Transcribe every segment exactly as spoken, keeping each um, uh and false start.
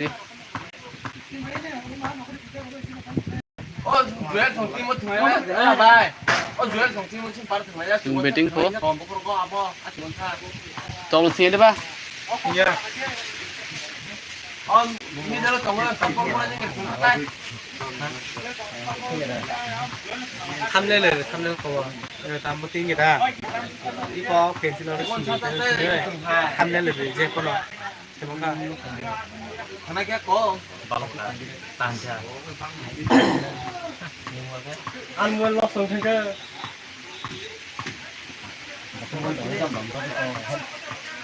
O Joel song timo thwngya, bai. O Joel song timo sing par thwngya. Chwng batting kho. Kom bukur ko abo, a chwng kha. Tol sing de ba? Ya. Om, ni dalo tongwa, tongwa ni thwngya. Thumbnail le, thumbnail ko. Eh, tambo tinggi da. Iko pencil aro sini. Thumbnail le, je kono. Khana khe kok. Balok ta, tangsa. Ang mobile lock song thangkha.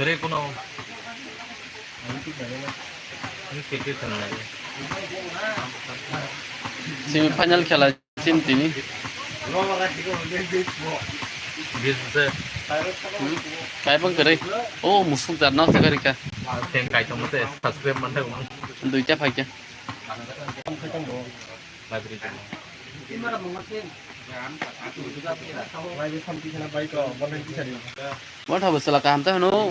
Kwrwi kuno. Semi final khela. Chim tini. Bis se. Hmm? Kai bang kere. Oh, musuk jar na se kari ka. Sen kai tong se subscribe man thang. Duita phai ka. Library. Mo thabo sala kaham ta hano.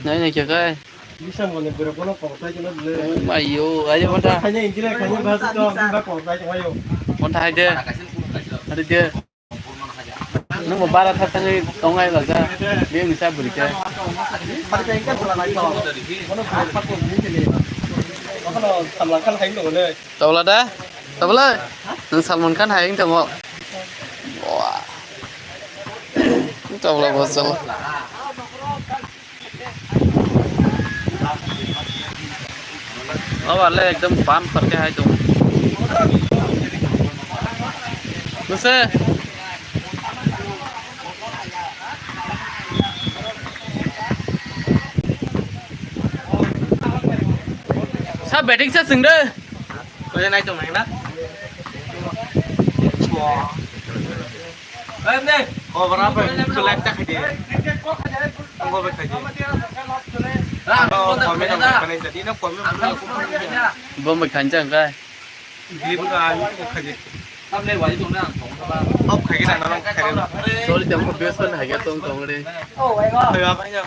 Nai nai kya kai. Bisa mo ne bura bono kok sai kena dile. Oh my yo, ayo mata. Kanya injile kanya bahasa to ba kok sai kena yo. Mata hai de. Hari de. Nung mo bara tha tang tong ai ba ja. Be mi sa buri ke. Hari de ingkar sala nai to. Bono kok pat ko ni tele. Bono samla kan hai no le. Tawla da? Tawla? Nwng Salman Khan hai wng tongo. Wah. Tawla bosol. Oba le ekdom bumper khe hai tongo. Nuse. Sa batting sa sing de. Kaya nai tong nai na. Kobra pa kulak ta khadi. Ang kobra khadi. Ano kami nang kami jadi na kami. Bomba khanjang kai. Gilip ka ayu ko khaje. Tamle wai tong na tong ba. Hop khaje na nang khaje. Sorry, tamo best friend hai tong tong re. Khawa ba ya.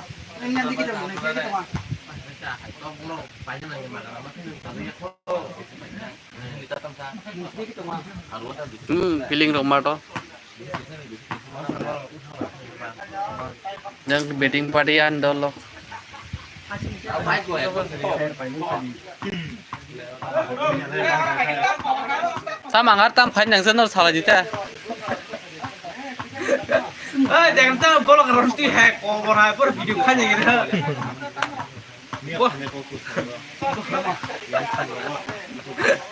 Hmm, feeling rok ma to. Yang batting party an dolo. Sa mangar tam phain nang seno sala jita. Ai, deng ta bolok ron ti hai ko bora por video khaini gina.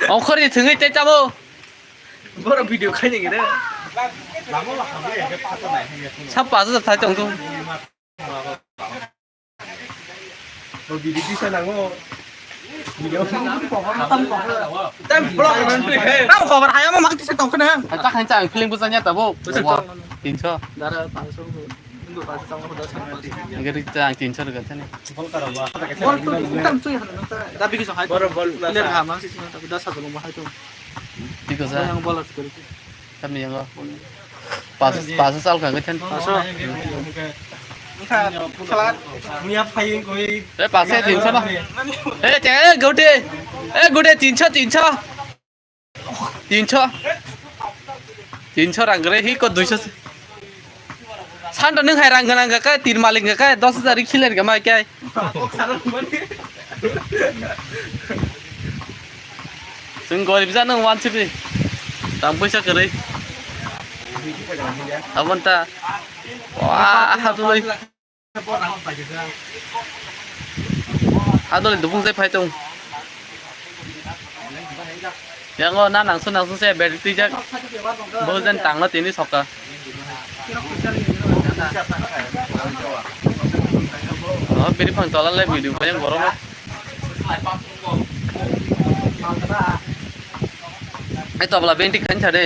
Ongkhor ni thwngwi tei tamo. Boro video khaini gina. Sab paso sa thai tong tu. Tam block ron tu he. Tam khobor hai amo mang tisa tong khna. Hai ta khan cha ang feeling busa nya tabo. Busa tong. Tinso. Dara paso. Hindu paso tong ko das paso. Agari ta ang tinso ga thani. Bol tu tam tu ya na ta. Da bigi so hai. Boro bol plus. Ler ha mang si ta das ha lo hai tu. Tiko sa. Yang bol as kari. Tamni yango. Pas, pas sal ka gachan. Paso. Muya phai koi. Eh, pas e tinso ba. Eh, te, eh, gode. Eh, gode tinso, tinso. Tinso. Tinso rang gre hi ko duiso. Santa nung hai rang ganang ga kai, tin maling ga kai, dos hajar ri khilen ga mai kai. Chwng gorib jano wansukdi. Tang puisa kwrwi. Aboni ta. Wah, haduloi. Haduloi dubung jai phai tong. Yango na nangsu nangsu se bed twijak. Bo jen tangno tini soka. Oh, biri phang tola le video khe borok. Ai tobla benti khan chade.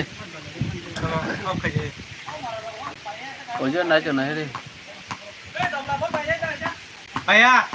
Ojo nai to nai re. Aya.